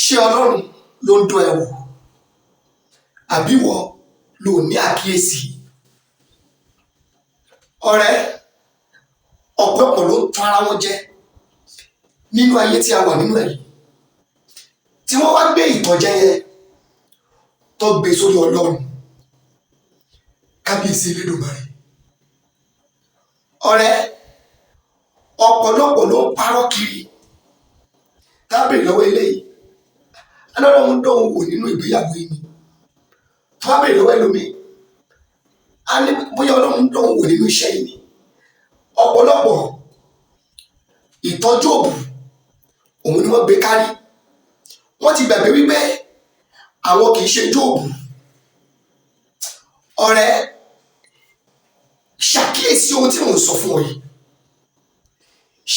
Ṣé Ọlọ́run ló ń dán ẹ wò, àbí ìwọ ló ní àkíyèsí? Ọ̀rẹ́, ọ̀pọ̀lọpọ̀ ló ń tan ara wọn jẹ nínú ayé tí a wà nínú ẹ̀ yìí, tí wọ́n wá gbé ìtànjẹ yẹn tó gbé sórí Ọlọ́run. Kábíyèsí Elédùmarè. Ọ̀rẹ́, ọ̀pọ̀lọpọ̀ ló ń parọ́ kiri. Tábìlì lọ́wọ́ eléyìí, Ọlọ́run ń dán òun wò nínú ìgbéyàwó yìí ni. Tó bá bèrè lọ́wọ́ ẹlòmíì, á ní bóyá Ọlọ́run ń dán òun wò nínú iṣẹ́ yìí ni. Ọ̀pọ̀lọpọ̀ ìtọ́jú òbù òun ni wọ́n gbé kárí. Wọ́n ti gbàgbé wípé àwọn kì í ṣe Jóòbù. Ọ̀rẹ́, ṣàkíyèsí ohun tí mò ń sọ fún ọ yìí.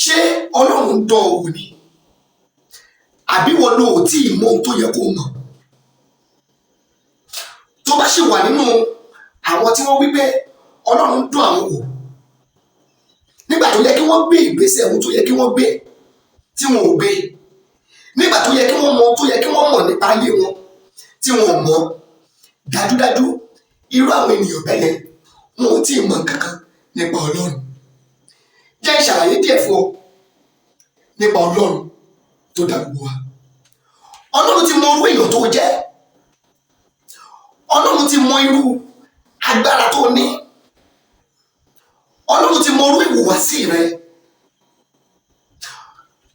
Ṣé Ọlọ́run ń dán ọ wò ni, àbí wọ́n lo ò tí ì mọ ohun tó yẹ kó mọ̀? Tó bá ṣì wà nínú àwọn tí wọ́n wí pé Ọlọ́run ń dán àwọn wò nígbà tó yẹ kí wọ́n gbé ìgbésẹ̀ ohun tó yẹ kí wọ́n gbé tí wọn ò gbé, nígbà tó yẹ kí wọ́n mọ ohun tó yẹ kí wọ́n mọ̀ nípa ayé wọn tí wọn ò mọ̀, dájúdájú irú àwọn ènìyàn bẹ́ẹ̀ yẹn, wọn ò tí ì mọ̀ nǹkan kan nípa Ọlọ́run. Jẹ́ ìṣàlàyé díẹ̀ fún ọ nípa Ọlọ́run tó dá gbogbo wa. Ọlọ́run ti mọ irú èèyàn tó jẹ́. Ọlọ́run ti mọ irú agbára tó ní. Ọlọ́run ti mọ irú ìhùwàsí rẹ.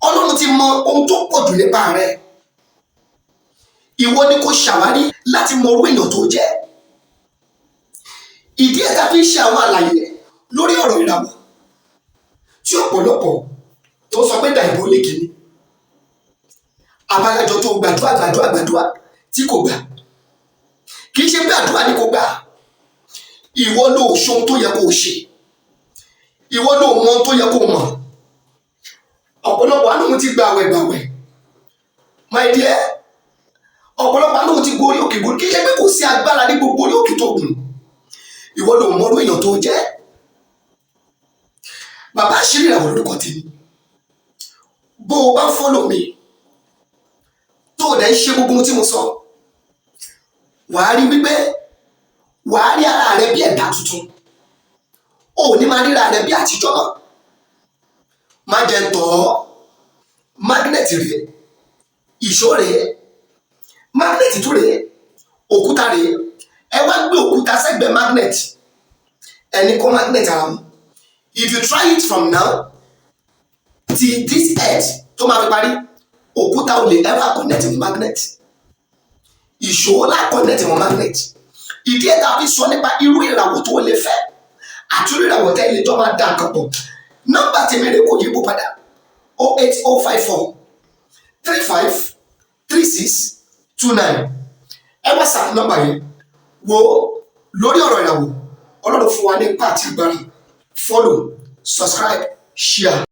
Ọlọ́run ti mọ ohun tó pọ̀ jù nípa rẹ. Ìwọ ni kò ṣàwárí láti mọ irú èèyàn tó jẹ́. Ìdí ẹ̀ tá fi ń ṣe àwọn àlàyé lórí ọ̀rọ̀ ìràwọ̀ tí ọ̀pọ̀lọpọ̀ tó sọ pé diabolic ni. Abalajọ tó gbàdúrà, gbàdúrà, gbàdúrà tí kò gbà, kì í ṣe pé àdúrà ni kò gbà. Ìwọ ló ṣe ohun tó yẹ kó o ṣe. Ìwọ ló mọ ohun tó yẹ kó o mọ̀. Ọ̀pọ̀lọpọ̀ àánú ti gbàwẹ̀ gbàwẹ̀, my dear. Ọ̀pọ̀lọpọ̀ àánú ti gorí òkè gorí. Kì í ṣe pé kò sí agbára ní gbogbo orí òkè tó gùn. Ìwọ ló mọ irú èèyàn tó jẹ́. Bàbá Àṣírí Ìràwọ̀ lórúkọ tèmi. Bó o bá follow mi, tó o dẹ̀ ń ṣe gbogbo ohun tí mo sọ, wàá rí wípé wàá rí ara rẹ bí ẹ̀dá tuntun. O ò ní máa ríra rẹ bí àtijọ́ mọ́. Má jẹ́ ń tọ̀ ọ́. Magnet rèé, ìṣó rèé, magnet tún rèé, òkúta rèé. Ẹ wá gbé òkúta sẹ́gbẹ̀ẹ́ magnet, ẹni kó magnet ara wọn. If you try it from now till this earth tó máa fi parí, òkúta ò lè ever connect with magnet. Ìṣó lá connect with magnet. Ìdí ẹ̀ tá a fi sọ nípa irú ìràwọ̀ tó lè fẹ́ àti irú ìràwọ̀ tẹ́ ilé jọ máa dá nǹkan pọ̀. Nọ́mbà tèmi rè, kò yípo padà: 08054353629. Ẹ WhatsApp nọ́mbà yẹn. Wo lórí ọ̀rọ̀ ìràwọ̀, Ọlọ́run fún wa ní ipá àti agbára. Follow, subscribe, share.